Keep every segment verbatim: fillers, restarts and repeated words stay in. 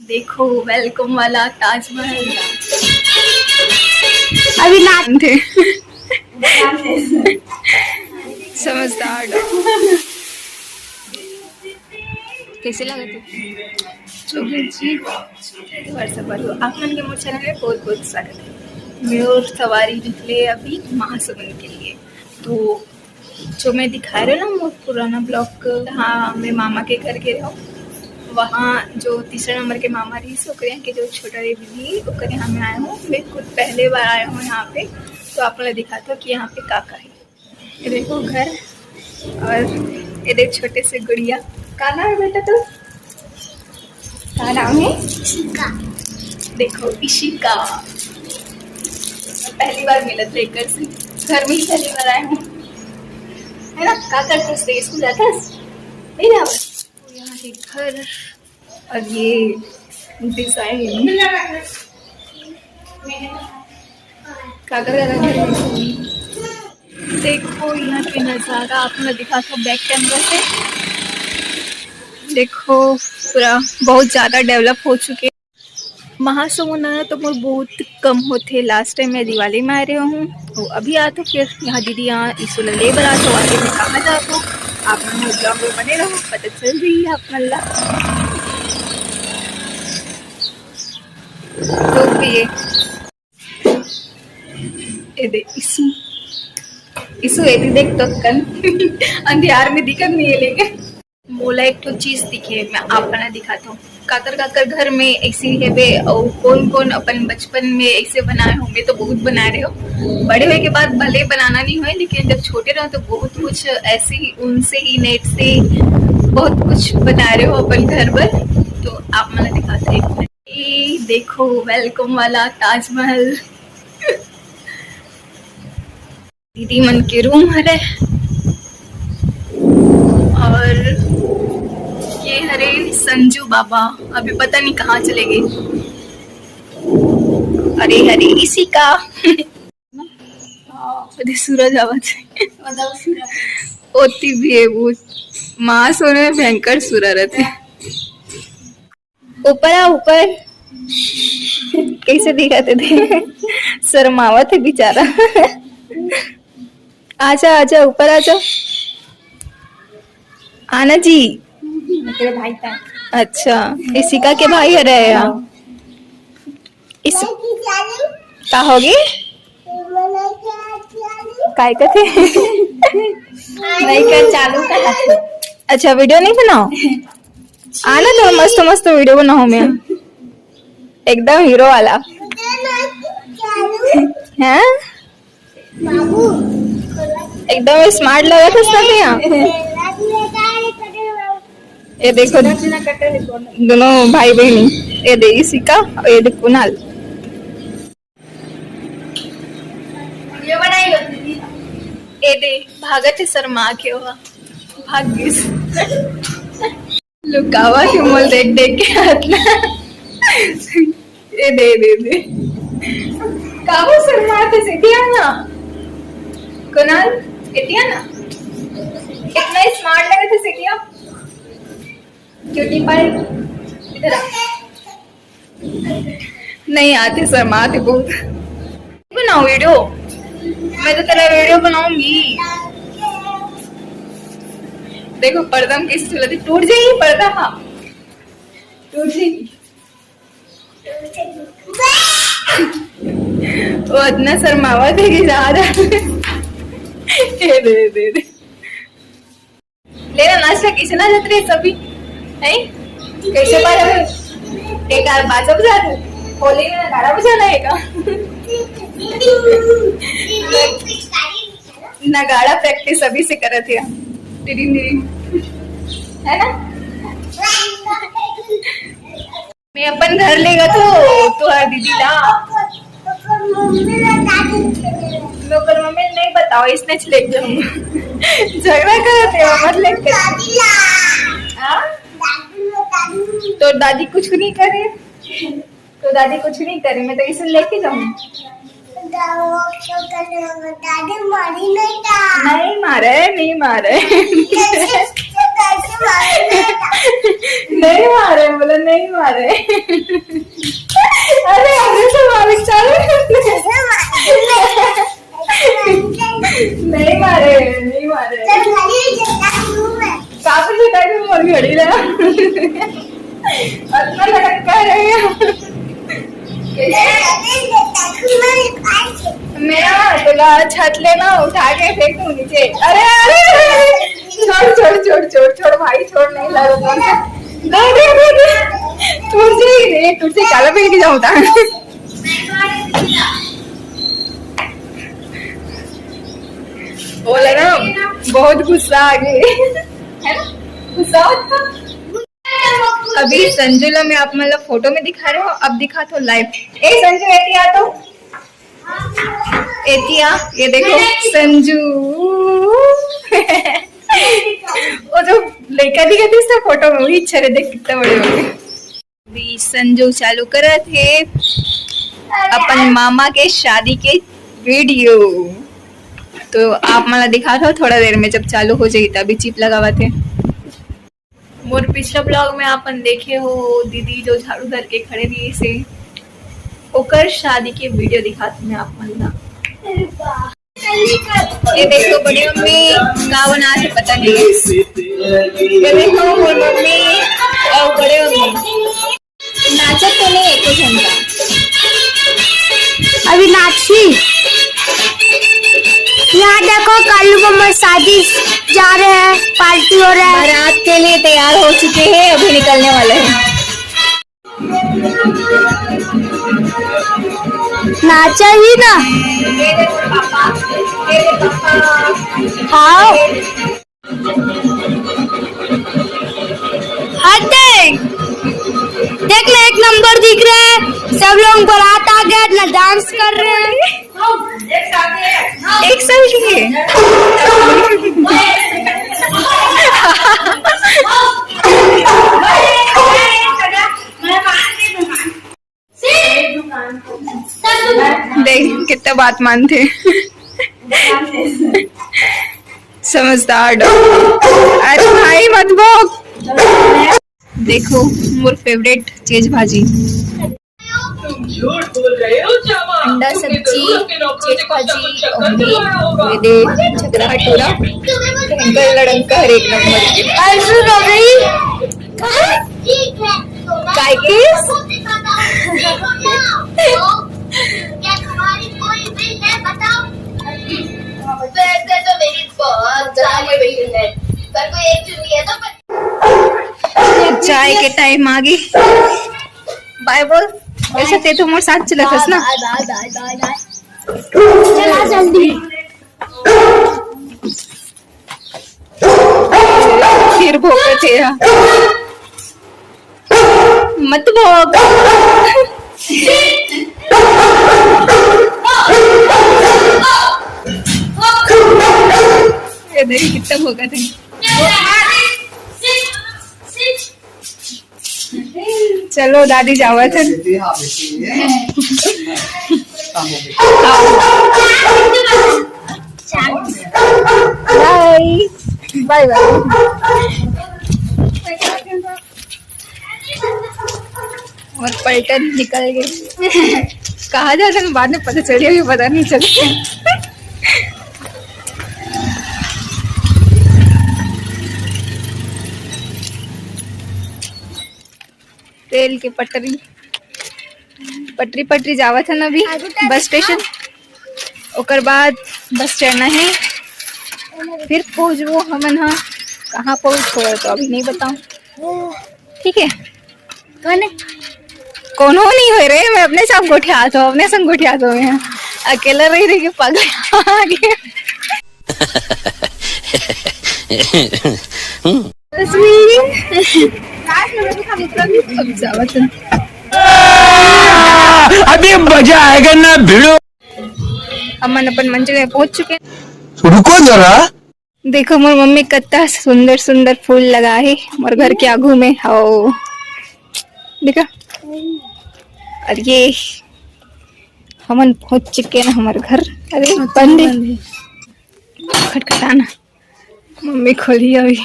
देखो, वेलकम वाला ताजमहल। अभी ना थे। समझदार। कैसे लगा तू? चुगल जी, एक बार सब बात हो। आप मन के मोर चैनल में बहुत बहुत स्वागत है। मैं और सवारी निकले अभी महासमुंद के लिए। तो जो मैं दिखा रहे ना मोर पुराना ब्लॉग, हाँ, मैं मामा के घर गे रहूँ। वहाँ जो तीसरा नंबर के मामा रही, ओकरे यहाँ के जो छोटा बेबी रही, ओकरे यहाँ मैं आया हूँ। मैं खुद पहले बार आया हूँ यहाँ पे, तो आप लोग दिखाता हूँ कि यहाँ पे का का है। ये देखो घर, और ये देख छोटे से गुड़िया। का नाम है बेटा तू? का नाम है? इशिका। देखो इशिका, पहली बार मिलत है एकर से, घर में ही पहली बार आए हूँ, है ना? का करते स्कूल जाता है? नहीं जाता। यहाँ के घर और ये डिजाइन, काकर का घर। देखो यहाँ के नजारा आप मैं दिखा तो बैक कैमरा से। देखो पूरा बहुत ज्यादा डेवलप हो चुके। महासमुंद आना तो मोर बहुत कम होथे। लास्ट टाइम मैं दिवाली में आए रहे हूँ, तो अभी आते फिर यहाँ दीदी यहाँ इसो ला ले बर आते, आगे मैं कहाँ जाते हूँ। आप मन मोर ब्लॉग में बने रहो, पता चल रही है आप मन ला। तो ये, ये दे इसु, इसु ये देख तो कन अंधियार में दिखत नहीं है, लेकिन मोला एक ठो चीज दिखे, मैं आप मन ला दिखाता हूँ। काकर काकर घर में ऐसे ही हेबे, और कौन कौन अपन बचपन में ऐसे बनाए हो? मैं तो बहुत बना रहे हो, बड़े होए के बाद भले बनाना नहीं होए, लेकिन जब छोटे रहो तो बहुत कुछ ऐसे ही उनसे ही नेट से बहुत कुछ बना रहे हो अपन घर पर। तो आप मन ला दिखाता हूँ एक मिनट। ये देखो वेलकम वाला ताजमहल। दीदी मन के रूम हरे। और ये हरे संजू बाबा, अभी पता नहीं कहाँ चले गए। अरे हरे इशिका। अरे सूरज आवत है। ओती भी है वो। माँ सोने में भयंकर सूरा रहते। ऊपर आ, ऊपर। कैसे दिखाते थे? शर्मावत है बेचारा। आजा, आजा, ऊपर आजा। आना जी। तेरे भाई का। अच्छा, इशिका के भाई हरे या? इस, का होगे? काय कथे? नहीं कर, चालू कर। अच्छा, वीडियो नहीं बनाओ? आना तो मस्त मस्त वीडियो बनाऊँ मैं, एकदम हीरो वाला। हैं? एकदम स्मार्ट लगत हस ना तैं। ये देखो दोनों भाई बहनी, ये दे इशिका और ये दे कुणाल। ये बनाई होती थी। ए दे, भागत है शर्मा के हुआ। भाग गिस। लुकावा के मोल देख देख के हंसना। ए दे, ए दे, ए दे। काबू शर्मा के सीटिया ना। कुणाल, एतिया ना। कितना स्मार्ट लगे थे सीटिया। Cutie pie. इधर आ। नहीं आते, शर्माते बहुत। बनाओ वीडियो, मैं तो तेरा वीडियो बनाऊंगी। देखो पर्दा में कैसे चलाती, टूट जाएगी पर्दा। हाँ, टूट जाएगी। वो इतना शर्मावा थे कि ज्यादा। ये दे, दे, दे। लेना नाश्ता कैसे ना जाते रहे सभी, हैं? कैसे पार है? एक बार बाजा बजा दो, होली में नगाड़ा बजाना है का? नगाड़ा प्रैक्टिस अभी से करत है। टिडिन टिडिन। है ना? मैं अपन घर लेगा तो तुहार दीदी ला। मैं ओकर मम्मी नहीं बताओ, इसने लेके जाऊंगा। झगड़ा करत है, मत लेके। हाँ? तो दादी कुछ नहीं करे, तो दादी कुछ नहीं करे, मैं तो इसे लेके जाऊंगा। दादी मारी नहीं था। नहीं मारे, नहीं मारे। नहीं मारे, बोला नहीं मारे। अरे, अभी तो मालिक चालू। नहीं मारे, नहीं मारे। काफी से टाइम में मर गई रहा। अतना लटक रहे हैं। मैं ना तेला छत ले ना उठा के फेंक दूं नीचे। अरे, अरे, अरे, छोड़, छोड़, छोड़, छोड़, छोड़ भाई, छोड़, नहीं लगा। दे, दे, दे, दे। टूट जाई रे, टूट जाई, काला पहन के जाऊं ता। बोला ना, बहुत गुस्सा आ गई। है ना? गुस्सा होता। अभी संजू ला मैं आप मतलब फोटो में दिखा रहे हो, अब दिखा तो लाइव। ए संजू, एती आ तो, एती आ, ये देखो संजू। वो जो लड़का दिखा था इसका फोटो में, वही अच्छा रहे, देख कितना बड़े हो गए। अभी संजू चालू करत हे अपन मामा के शादी के वीडियो। तो आप मला दिखात हो थोड़ा देर में, जब चालू हो जाई, तभी चिप लगावत हे। मोर पिछला ब्लॉग में आपन देखे हो, दीदी जो झाड़ू धर के खड़े रही से, ओकर शादी के वीडियो दिखात मैं आप मन ला। ये देखो बड़ी मम्मी का बना से पता नहीं। ये देखो मोर मम्मी और बड़े मम्मी नाचत तो नहीं एको झन का। अभी नाची। यहाँ देखो कालू मामा शादी जा रहे हैं, पार्टी हो रहा है। बारात के लिए तैयार हो चुके हैं, अभी निकलने वाले हैं। नाचा ही ना। हाँ। हट दे। देख ना, एक नंबर दिख रहा है। सब लोग बारात आ गया ना, डांस कर रहे हैं। एक साल की है। देख कितना बात मानते। समझदार dog। अरे भाई मत भोंक। देखो मोर फेवरेट चीज भाजी। अंडा सब्जी, चीज भाजी और ये दे झगड़ा हटूरा। अंकल लड़ंका हर एक नंबर। अर्जुन हो गई। कहाँ? काय के? वैसे तो मेरी बहुत सारी बहन है, पर कोई एक चुनी है तो चाय के टाइम आ गई। बाय बोल। वैसे ते तो मोर साथ चलत हस ना। बाय, बाय, बाय, बाय, बाय। चला जल्दी। फिर भोंकत हे। मत भोंक। ये देख कितना भोंकत हे। चलो दादी जावत हे। बाय बाय बाय। और पलटन निकल गए। कहाँ जाता है बाद में पता चलिए, अभी पता नहीं चलता। रेल के पटरी, पटरी पटरी जावत हन अभी बस स्टेशन। ओकर बाद बस चढ़ना है, फिर पहुँचबो हमन ह। कहाँ पहुँचबो तो अभी नहीं बताऊँ, ठीक है? कौन है? कोनो नहीं होय रे, मैं अपने साथ गोठियात हूँ, अपने संग गोठियात हूँ मैं। अकेला रही रही के पागल आ गया। तस्वीर। अभी मजा आएगा ना भिड़ो। हमन अपन मंजिल में पहुंच चुके हैं। रुको जरा। देखो मोर मम्मी कत्ता सुंदर सुंदर फूल लगा है मोर घर के आगू में। हो देखा, और ये हमन पहुंच चुके हैं हमारे घर। अरे बंद है, खटखटाना। मम्मी खोली अभी।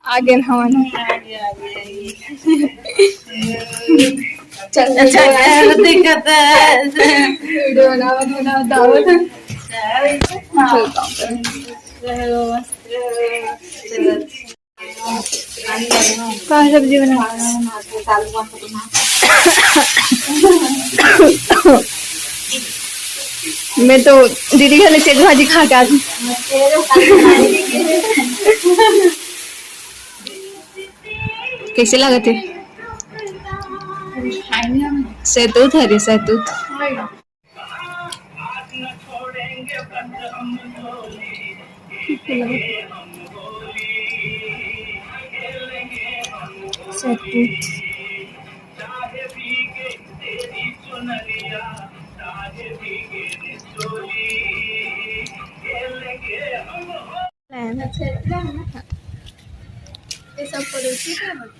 आगे हवन। चल, चल, दिक्कत है। वीडियो बनावत, बनावत, आवत। चल, काम कर। का सब्जी बना? मैं तो दीदी घर ले तेज भाजी खा के आती। कैसे लागत हे? सैतूत हरे, सैतूत। सैतूत।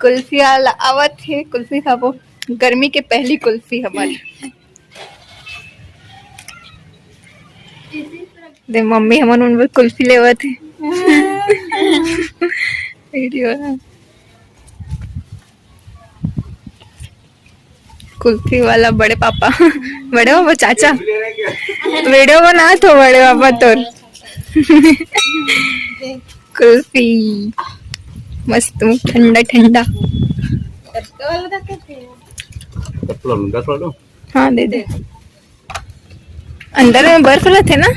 कुल्फी वाला आवत हे, कुल्फी खाबो। गर्मी के पहली कुल्फी हमारी। दे मम्मी हमन मन बर कुल्फी लेवत हे। वीडियो ना। कुल्फी वाला बड़े पापा, बड़े पापा, चाचा, वीडियो बनात हो बड़े पापा तोर। कुल्फी मस्त ठंडा ठंडा। हाँ, दे दे। अंदर में बर्फ रहते ना।